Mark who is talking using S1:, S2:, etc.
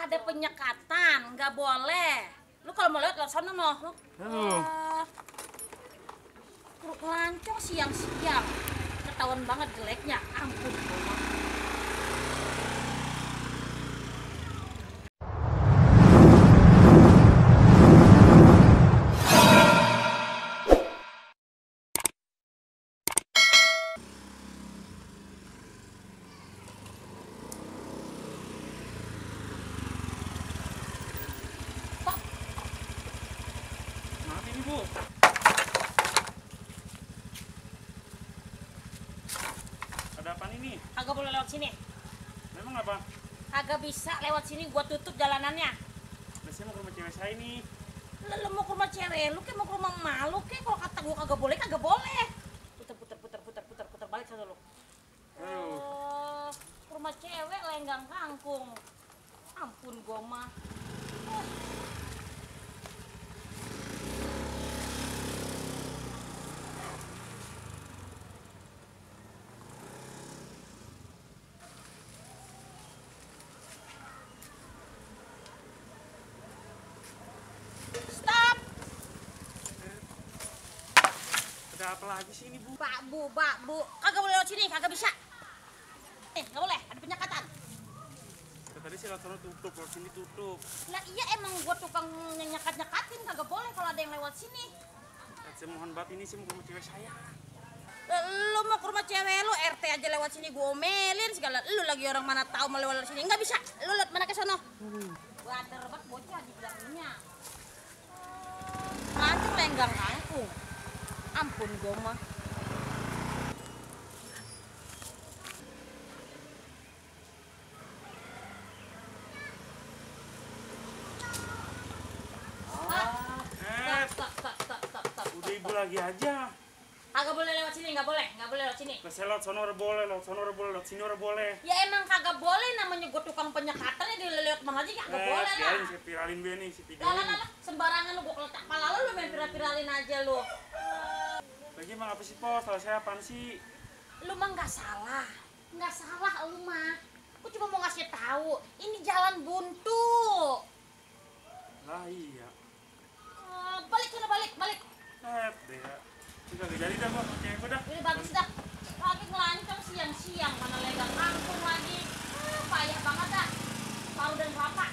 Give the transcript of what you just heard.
S1: ada penyekatan, nggak boleh. Lu kalau mau lewat sana noh. Kuruk lancong siang-siang. Ketahuan banget jeleknya. Ampun.
S2: Bu, ada apaan ini?
S1: Kagak boleh lewat sini.
S2: Memang apa?
S1: Kagak bisa lewat sini, gua tutup jalanannya.
S2: Biasanya mau ke rumah cewek saya nih.
S1: Lu mau ke rumah cewek lu, mau ke rumah emak lu, kalau kata gua kagak boleh, kagak boleh. Putar balik sana lu. Ke rumah cewek lenggang kangkung. Ampun gua mah.
S2: Ada apa lagi sih ini, Bu?
S1: Pak Bu, kagak boleh lewat sini, kagak bisa. Nggak boleh, ada penyekatan.
S2: Tadi sih lewat sana tutup, lewat sini tutup.
S1: Lah iya emang gua tukang nyekat-nyekatin, kagak boleh kalau ada yang lewat sini.
S2: Saya mohon banget, ini sih mau ke rumah cewek saya.
S1: Lu mau ke rumah cewek lu, RT aja lewat sini gua omelin segala. Lu lagi orang mana tahu mau lewat sini, nggak bisa. Lu lihat mana ke sono. Gua ada rebak bocah di belakangnya. Lancung lenggang kangkung. Ampun gua mah. Stop.
S2: Udah Ibu lagi aja.
S1: Kagak boleh lewat sini, nggak boleh lewat sini.
S2: Saya lewat sana udah boleh, lewat sana udah boleh, lewat sini udah boleh.
S1: Ya emang kagak boleh, namanya gua tukang penyekatan ya, dia lewat mana aja kagak boleh lah.
S2: Saya viralin dia nih, si video ini.
S1: Lah, sembarangan lu, gua keletak kepala lu main viral-viralin aja lu.
S2: Lagi emang apa sih, Po? Salah saya apaan sih?
S1: Lu mah nggak salah lu mah. Gua cuma mau ngasih tahu, ini jalan buntu.
S2: Lah iya.
S1: Balik sana, balik.
S2: Deh ya. Udah gak jadi dah, Bu. Cewek gua dah.
S1: Ini bagus dah. Lagi ngelancong siang-siang, mana legang kangkung lagi. Payah banget dah. Tahu dan kelapa.